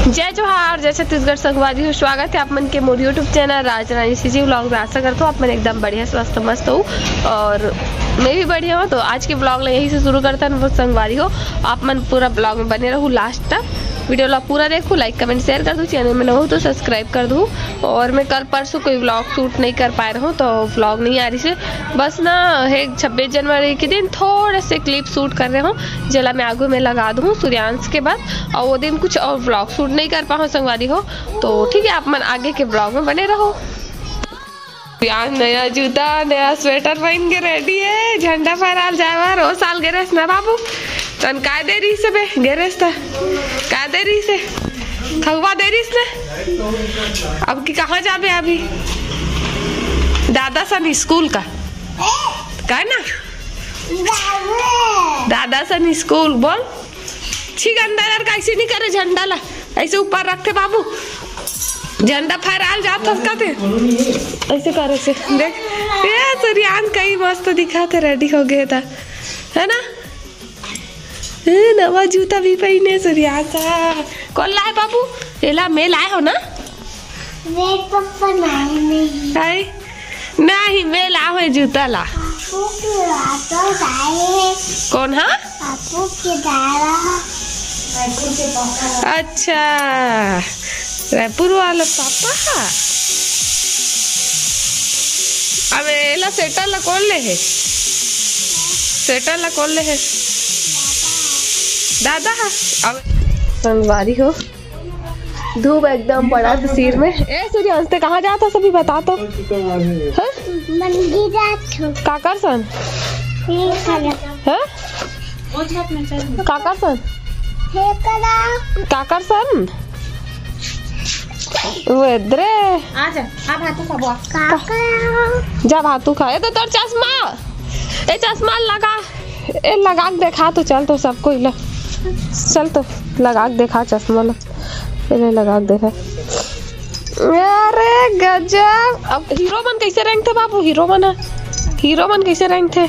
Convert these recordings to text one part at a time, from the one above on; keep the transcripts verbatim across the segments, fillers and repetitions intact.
जय जोहार, जय छत्तीसगढ़ संगवारी हो। स्वागत है आप मन के मोर YouTube चैनल राजरानी सीजी व्लॉग में। आशा करता हूँ आप मन एकदम बढ़िया, स्वस्थ, मस्त हो और मैं भी बढ़िया हूँ। तो आज के व्लॉग ला यहीं से शुरू करता हूँ संगवारी हो। आप मन पूरा व्लॉग में बने रहू लास्ट तक। वीडियो ला पूरा देखू, लाइक, कमेंट, शेयर कर दू। चैनल में नवा हो तो सब्सक्राइब कर दू। और मैं कल परसों कोई व्लॉग शूट नहीं कर पाए रहूँ, तो व्लॉग नहीं आ रही से बस ना है छब्बीस जनवरी के दिन थोड़े से क्लिप शूट कर रहे हूँ, जेला मैं आगू में लगा दूँ सूर्यांश के बाद। और वो दिन कुछ और व्लॉग शूट नहीं कर पाऊँ संगवारी हो। तो ठीक है, आप मन आगे के व्लॉग में बने रहो। सूर्यांश नया जूता, नया स्वेटर पहन के रेडी है झंडा फहराल जाए बर। ओ साल गे रहिस ना बाबू, तन काय दे रहिस बे? गे रहिस त काय दे रहिस? थहुआ दे रहिस ना। अब की कहाँ जाबे अभी? दादा सन स्कूल का, का ना? दादा सन स्कूल बोल। छी गंदा यार, कैसे नहीं करे झंडा ला, ऐसे ऊपर रखते बाबू। झंडा फहराल जात हस का ते? ऐसे करे से देख। ए सूर्यांश कई मस्त दिखा थे, रेडी हो गए था, है ना? ए, नवा जूता भी पहने सूर्यांश। कौन लाए बाबू? एला मैं लाए हो ना? वे पप्पा नहीं, नहीं। हाय। नहीं, मैं लाए हो जूता ला। पापू के लातो जाए। कौन हा? पापू के दादा। अच्छा, रायपुर वाला पापा हा। अब एला स्वेटर ला कौन ले है? स्वेटर ला कौन ले है? दादा हा। अब संगवारी हो, धूप एकदम पड़ा था सिर में। ए सूर्यांश, ते कहाँ जाता सभी बता तो? हाँ? मंदिर जात हूँ। काकर सन? ठीक है। हाँ? काकर सन? हे करा। काकर सन? वो इधरे। आ जा, आ भातू खाबो, आ। काकर। जा भातू खा। ए तो तोर चश्मा। ए चश्मा लगा। ए लगा के देखा तो चल तो सबको इला। चल तो लगा के देखा चश्मा ला। पहले लगा के देखा। अरे गजब। अब हीरो मन कैसे रेंगथे बाबू? हीरो मन ह। हीरो मन कैसे रेंगथे?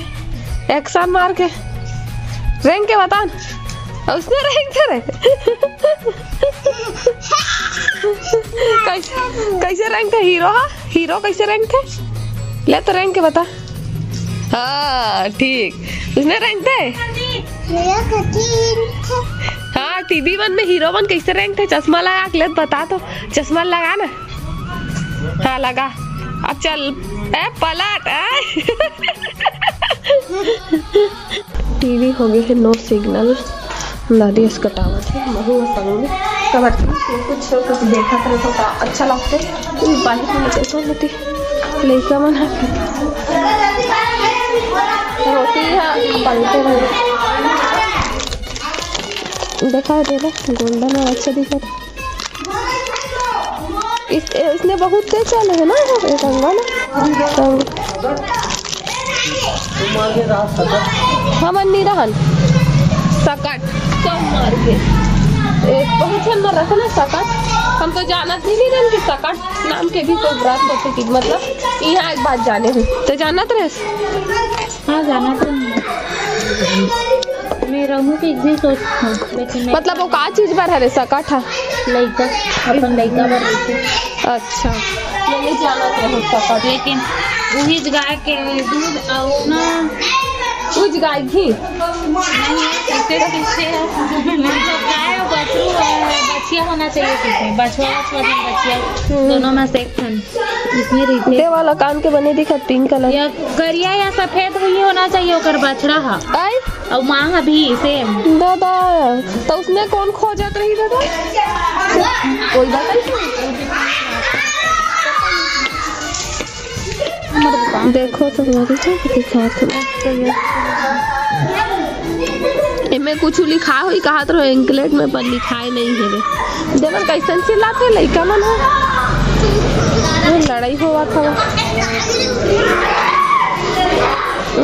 एक्शन मार के रेंग के बता न। उसने रेंगथे रे। कैसे, कैसे रेंगथे हीरो हा? हीरो कैसे रेंगथे? ले तो रेंग के बता। हाँ ठीक, उसने रेंगथे। हीरो कठिन। हाँ, टीवी मन में हीरो मन कैसे रेंगथे? चश्मा लगा के ले बता तो। चश्मा लगा ना। हाँ लगा। अब चल। ए पलट ए। टीवी हो गए है नो सिग्नल। दादी अस कटावत हे, महू ह संग में। कबड्डी के कुछ कुछ देखत रहे तो का अच्छा लगते। ई बाहिर में कैसे होती? लइका मन ह रोटी ह बनते रहे। देखा दे ना, गोल्डन और अच्छा दिखत। इस, इसने बहुत तेज चले है ना, ये गंगा ना। तो हमन नी रहन सकट, कम मार के। एक बहुत झन मन रथे ना सकट, हम तो जानत भी नहीं रहन कि सकट नाम के भी कोई व्रत होथे कि, मतलब, यहाँ एक बात जाने हूँ। तो जानत रहे? हाँ, जानत हूँ। मैं रहूँ तो एक भी सोच हूँ, लेकिन मैं मतलब, वो का चीज बर हरे सकट हा? लइका, अपन लइका बर रहिथे। अच्छा, मैं नहीं जानत रहूँ सकट। लेकिन उहीच गाय के दूध अउ ना उहीच गाय घी। नहीं, कैसे, कैसे है? मतलब, गाय और बछरू और बछिया होना चाहिए, कैसे? बछवा, बछवा नहीं, बछिया। हम्म। दोनों में से एक ठन। इसमें रहिथे। दे वाला कान के बने दिखत, पिंक कलर। या करिया या सफेद हुई होना चाहिए ओकर बछड़ा हा। आई? अउ माँ हा भी सेम। दादा, तो उसने कौन खोजत रही दादा? कोई बात नहीं। देखो तो हमारी क्या दिखात है। एमे कुछ लिखा हुई कहत रहो एंकलेट में, पर लिखाए नहीं है रे। देवर कैसन चिल्लात हे लइका मन ह। ये लड़ाई होवत हवे।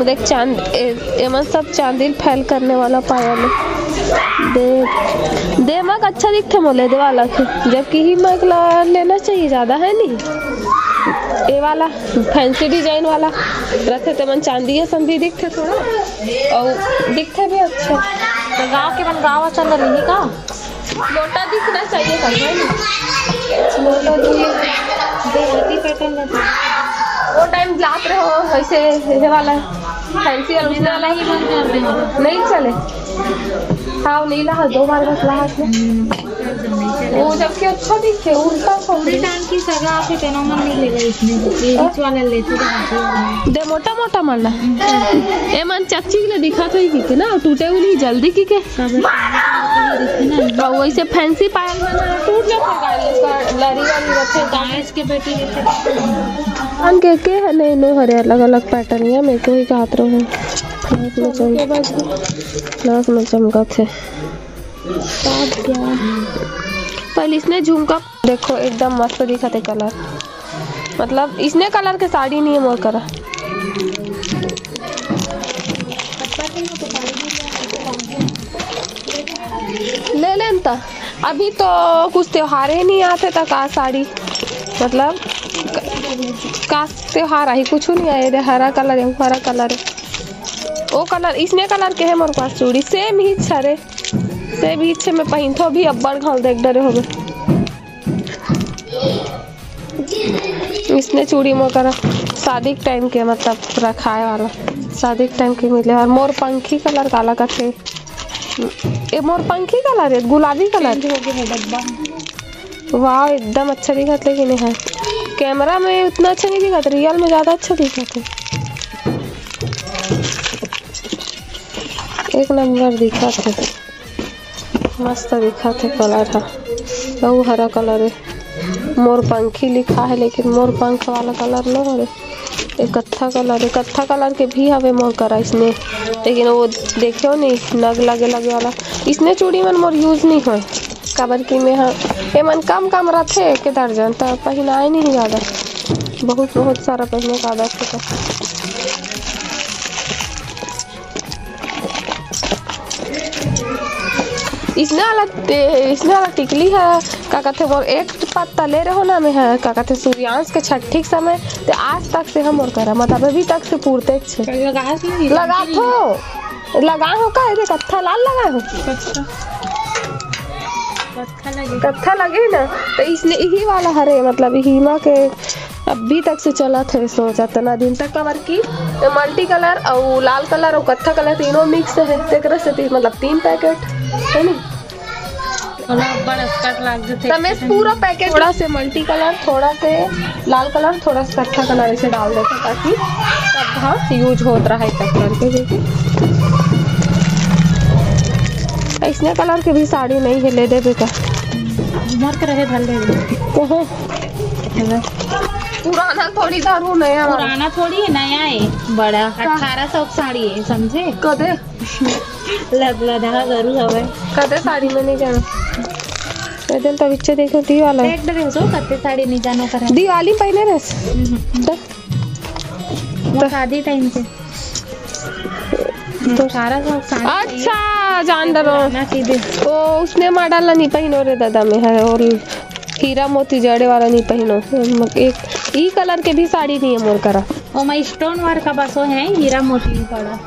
देख चांद, ए, एमन सब चांदी ल फैल करने वाला पायल है। दे, दे मग अच्छा दिखथे मोले दे वाला के, जबकि ही मग ला लेना चाहिए ज्यादा है नहीं। ए वाला फैंसी डिजाइन वाला रथे तेमन चांदी असन भी दिखथे थोड़ा, अउ दिखथे भी अच्छा। तो गाँव के मन गाँव असन ल लिही का? मोटा दिखना चाहिए सब, है ना? मोटा दिखना। वो टाइम लात रहे हो वैसे, ये वाला फैंसी वाला, उसने वाला नहीं चले। हाँ, वो नीला है, दो बार बस लाहा है। वो जबकि अच्छा दिखे, उल्टा पूरी थोड़ी। टांग की सगा आके तेनो मन नहीं लेगा इसमें, ये बीच वाला लेते तो। दे मोटा मोटा मन ला। ए मन चकचिक ले दिखा तो ही कि ना, टूटे हुई नहीं जल्दी की के। और वैसे फैंसी पायल बना, टूट जाता है, लरी वाली रखे। गाइस के बेटी। हम के के है नहीं, नो हरे अलग अलग पैटर्न है, मेरे को ही हाथ रहो। नाक में चम-, नाक में चमका थे। पहले इसने झुमका देखो, एकदम मस्त दिखत हे कलर, मतलब इसने कलर के साड़ी नहीं है मोर करा। ले लेन त, अभी तो कुछ त्योहार ही नहीं आते त का साड़ी, मतलब क-, का त्योहार आही, कुछ नहीं आए रे। हरा कलर है, हरा कलर है, वो कलर, इसने कलर के है मोर पास चूड़ी, सेम ही छरे। से भी इच्छे में पहिनथो भी अब्बड़ घाल देख डरे होबे। इसने चूड़ी मोर करा शादी के टाइम के, मतलब रखाए वाला, शादी के टाइम के मिले। और मोर पंखी कलर काला कथे, ए मोर पंखी कलर है, गुलाबी कलर। चेंज हो गया है डब्बा। वाह, एकदम अच्छा दिखत लेकिन है, कैमरा में उतना अच्छा नहीं दिखत, रियल में ज्यादा अच्छा दिखत है। एक नंबर दिखत हे, मस्त दिखत हे कलर ह। अउ हरा कलर हे, मोर पंखी लिखा हे, लेकिन मोर पंख वाला कलर न हरे। ए कत्था कलर हे, कत्था कलर के भी हवे मोर करा इसने, लेकिन वो देखियो नहीं, नग लगे लगे वाला। इसने चूड़ी मन मोर यूज नहीं होय, काबर कि मैं ह, ए मन कम कम रथे के दर्जन, त पहिनाए नहीं ज्यादा, बहुत बहुत सारा पहिने का आदत हे। इसने वाला, ए, इसने वाला टिकली ह, का कथे, मोर एक पत्ता ले रहो ना, मैं ह, का कथे, सूर्यांश के छठी के समय, ते आज तक से हम मोर करा, मतलब अभी तक से पूरते छे। लगाए हो कि नहीं? लगा थो, लगा हो का? ये कत्था लाल लगा हो? कत्था। कत्था लगे। कत्था लगे ना, तो इसने यही वाला हरे, मतलब हिमा के अभी तक से चलत हे सोच अतना दिन तक, काबर कि मल्टी कलर अउ लाल कलर अउ कत्था कलर तीनों मिक्स हे, तेकरे से ती-, मतलब तीन पैकेट हे नी। थोड़ा बड़ा स्कर्ट लाग जथे। तमें पूरा पैकेट, थोड़ा से मल्टी कलर, थोड़ा से लाल कलर, थोड़ा से कत्था कलर ऐसे डाल देथे, ताकि सब हाँ यूज होत रहे तक करके। देखिए, इसने कलर के भी साड़ी नहीं है, ले देबे का? उमर के रहे धर ले। कहो। पुराना थोड़ी धरू, नया वाला। पुराना थोड़ी है, नया है, बड़ा। का? अठारह सौ की साड़ी है, समझे? कदे? लद लदहा गरू हवे। कदे साड़ी में नहीं जाना। कदे तो बिच्चे देखो, दी वाला। देख डरे हो, कते साड़ी नहीं जानो करे। दिवाली पहने रहे। हम्म। तो? वो शादी टाइम पे। तो अठारह सौ साड़ी। अच्छा, जान डरो। पुराना चीज है। ओ, उसने मॉडल ला नहीं पहिनो रे दादा, में है और हीरा मोती जड़े वाला नहीं पहिनो। एक ई कलर के भी साड़ी नहीं है मोर करा। ओमा स्टोन वर्क का बसो है, हीरा मोती पड़ा।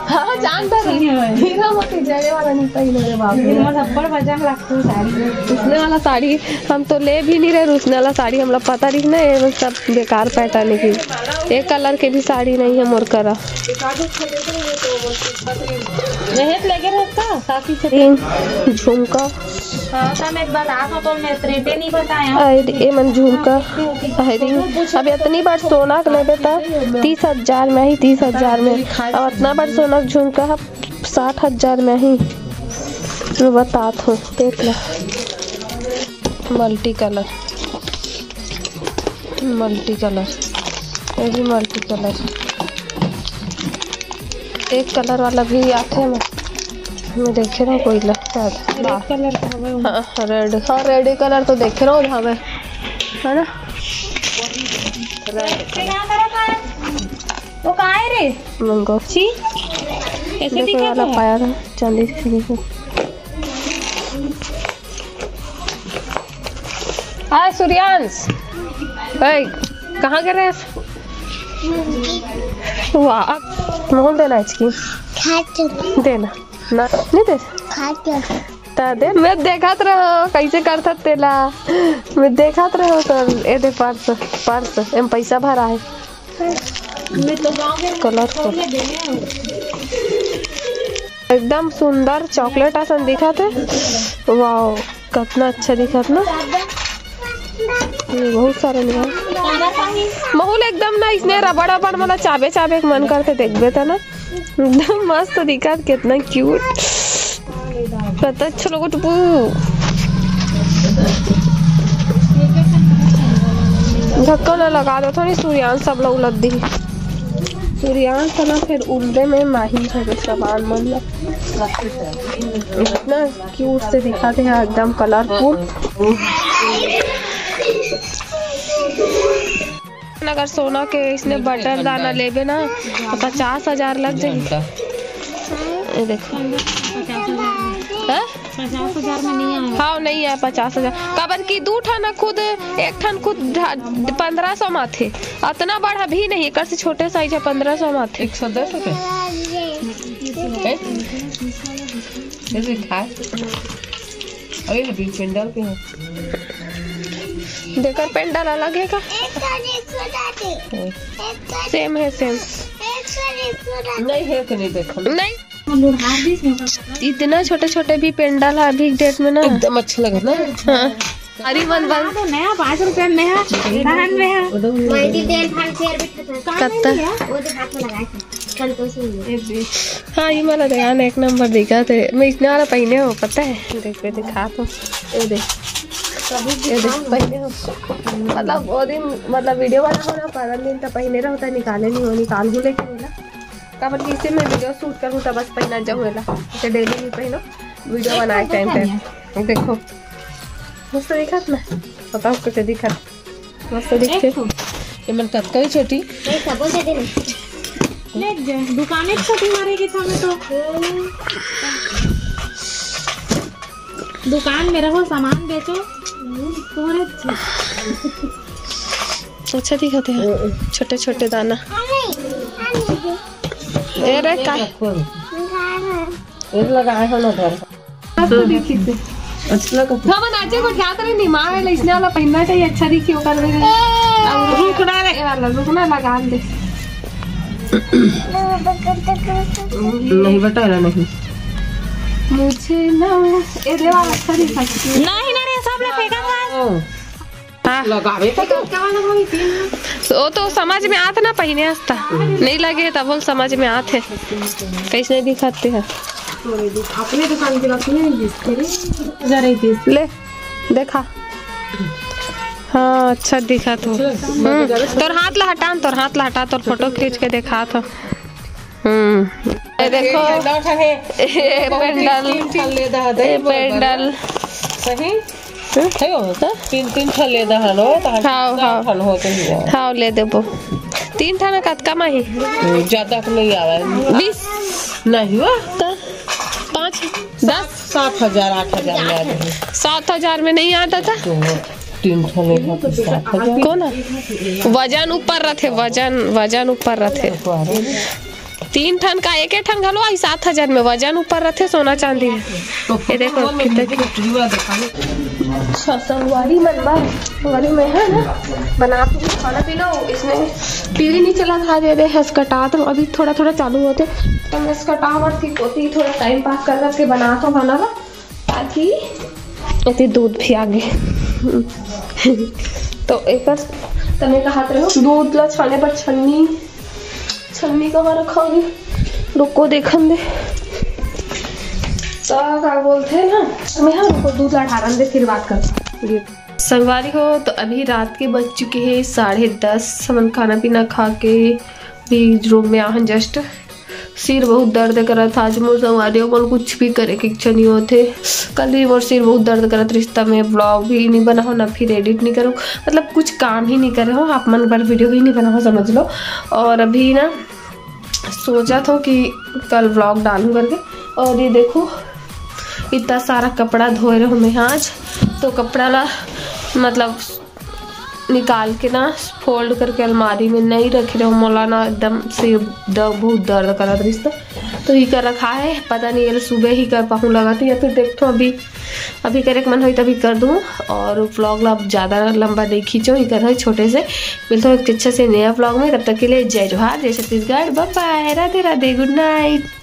हाँ, जानता नहीं। हीरा मोती जड़े वाला नहीं पहिनो रे बाप रे। मोर अब्बड़ वजन लगता है साड़ी में। उसने वाला साड़ी हम तो ले भी नहीं रहे, उसने वाला साड़ी हमला पता नहीं ना, ये बस सब बेकार पैटर्न की। एक कलर के भी साड़ी नहीं है मोर करा। रहे तो लगे रहता, काफी से झुमका। हाँ, तो मैं बता दो, तो मैं रेटे नहीं बताया। अरे, ए मन झुमका, अरे, अब इतनी बार सोना के लेबे त तीस हजार में ही, तीस हजार में। अब इतना बार सोना के झुमका ह साठ हजार में ही। मैं बतात हूँ, देख ले। मल्टी कलर, मल्टी कलर, ये भी मल्टी कलर। एक कलर वाला भी आथे ना, मैं देखे ना कोई ला शायद। रेड कलर का हवे वो। हाँ, रेड, हाँ, रेड कलर तो देखे रहो हवे, है ना? रेड। वो कहाँ है रे? मंगो। छी, कैसे देखो दिखे वाला तो? पाया था, चांदी से देखो। हाय सूर्यांश, ए, कहाँ गे रहे? वाह, मोहन देना है इसकी। खाते। देना। ना, नहीं दे। खाते। त दे, मैं देखत रहो कैसे करथत तेला, मैं देखत रहो। तो ए दे पर्स, पर्स एम पैसा भरा है। कलरफुल, एकदम सुंदर चॉकलेट असन दिखत है। वाओ, कितना अच्छा दिखत ना। ये बहुत सारे निकाल। महूँ ल एकदम ना इसने रबड़ अबड़ मोला चाबे चाबे के मन करथे, देखबे त ना एकदम मस्त दिखत, कितना क्यूट। कत अच्छा लगो टुपू। धक्का ना लगा दो थोड़ी, सूर्यांश सब लोग लग दी। सूर्यांश ना फिर उल्टे में माही है सामान मन ला। इतना क्यूट से दिखाते हैं, एकदम कलरफुल। अगर सोना के इसने बटर दाना लेबे ना, तो पचास हजार लग जाही। ये देखो। हाँ? पचास हजार में नहीं आए। हाँ, नहीं आए पचास हजार। काबर कि दू ठन खुद, एक ठन खुद ढा-, पन्द्रह सौ में आथे। अतना बड़ा भी नहीं, एकर से छोटे साइज है, पन्द्रह सौ में आथे। एक सौ दस रुपये। हैं? ये देखा है। अरे, अभी पेंडल के हैं। देकर पेंडल अलग है का? सेम है, सेम। नहीं है कि नहीं, देखो। नहीं, इतना छोटे छोटे भी पेंडल है अभी डेट में ना। एकदम अच्छा लगा ना। हाँ। अरे मन बन तो नया पाँच रुपया में है, धान में है। कत्ता? वो जो हाथ में लगाए थे, संतोष में। हाँ, ये मला ध्यान एक नंबर दिखा थे। मैं इसने वाला पहने हो, पता है? देख, मैं दिखा तो। ये देख। ये देख, पहने हो। मतलब, वो दिन, मतलब, वीडियो वाला हो ना, परन दिन तो पहने रहो, तो निकाले नहीं हो, निकाल हूँ, लेकिन ना, काबर कि इसे मैं वीडियो शूट करूँ, तो बस पहना जाऊँ एला। इसे डेली नहीं पहनो, वीडियो बनाए टाइम पे। देखो, मस्त दिखत ना? बताओ, कैसे दिखत? मस्त दिखते। ये मन कतका ही छोटी। ले जा, दुकान एक छोटी मारेगी था मैं तो। दुकान में रहो, सामान बेचो। तोरे अच्छा दिखत है, छोटे छोटे दाना। ए रे, का? ये लगाए हो ना घर। अच्छा लगा। हमन आजे गोठियात रहे, निमा वाला इसने वाला पहनना चाहिए, अच्छा दिखी ओकर में। रुक ना रे। ये वाला, रुक ना, लगा दे। नहीं बेटा, एला नहीं। मुझे ना, ये दे वाला अच्छा दिखा। नहीं ना रे, सब ला फेंका था। हाँ। लगावे तो। वो तो समझ में आत ना, पहने हस्ता नहीं लगे, तब बोल समझ में आत है, कैसे नहीं दिखाते हैं। अपने दुकान के पास नहीं है, तेरे हजार ही दे। ले, देखा। हाँ, अच्छा दिखा तो। हम्म, तोर हाथ ला हटा, तोर हाथ ला हटा, तोर फोटो खींच के दिखा तो। हम्म, ये देखो, ये पेंडल, तीन ठन ले दहा दे, ये पेंडल। सही? हम्म? है हो? हाँ? तीन, तीन ठन ले दहा लो, तो हम हाँ, चार हाँ। ठन होते ही हैं। हाँ, ले देबो। तीन ठन कतका में ही? हम्म, ज्यादा तो नहीं आवा है। बीस? नहीं हुआ? तो पाँच, दस? सात हजार, आठ हजार में आ जाए। सात हजार में नहीं आता था? तो तीन ठन लेबो तो सात हजार। कौन है? वजन ऊपर रथे, वजन, वजन ऊपर रथे। तीन ठन का एक एक ठन घलो आई, सात हजार में वजन ऊपर रथे सोना चांदी। ये देखो कितना। अच्छा, संगवारी मन बा, संगवारी में है ना, बना के खाना पीना। इसने टीवी नहीं चला था, दे दे हंस कटात रहो, अभी थोड़ा थोड़ा चालू होते तो मैं हंस कटावत थी, कोती थोड़ा टाइम पास कर करके बनात हो खाना ला। ताकि एती दूध भी आगे। तो एकर तने कहत रहो, दूध ला छाने पर छन्नी, छन्नी कहाँ रखा होगी? रुको, देखन दे। तो का बोलते हैं ना, मैं हाँ, रुको, दूध ला ढारन दे, फिर बात करते हैं। संगवारी हो, तो अभी रात के बज चुके हैं साढ़े दस। हमन खाना पीना खा के भी रूम में आहन जस्ट। सिर बहुत दर्द करत हे आज मोर संगवारी हो, मोला कुछ भी करे के इच्छा नहीं होत हे। कल भी मोर सिर बहुत दर्द करत रिहिस त मैं व्लॉग भी नहीं बनाहूँ, ना फिर एडिट नहीं करूँ, मतलब कुछ काम ही नहीं करे हो, आप मन बर वीडियो ही नहीं बनाहूँ, समझ लो। और अभी ना सोचत हो कि कल व्लॉग डालूँ करके। और ये देखो, इतना सारा कपड़ा धोए रहो मैं आज, तो कपड़ा ला मतलब निकाल के ना फोल्ड करके अलमारी में नहीं रखे रहो। मोला ना एकदम से द-, बहुत दर्द करत रहिस त तो इकर रखा है, पता नहीं ये सुबह ही कर पाऊँ लगा तो, या फिर देखो अभी, अभी करे के मन होई तभी कर दूँ। और vlog ला अब ज़्यादा लंबा नहीं खींचो, इकर है छोटे से। मिलता हूँ एक अच्छे से नया vlog में, तब तक के लिए जय जोहार, जय Chhattisgarh, bye bye, Radhe Radhe, good night।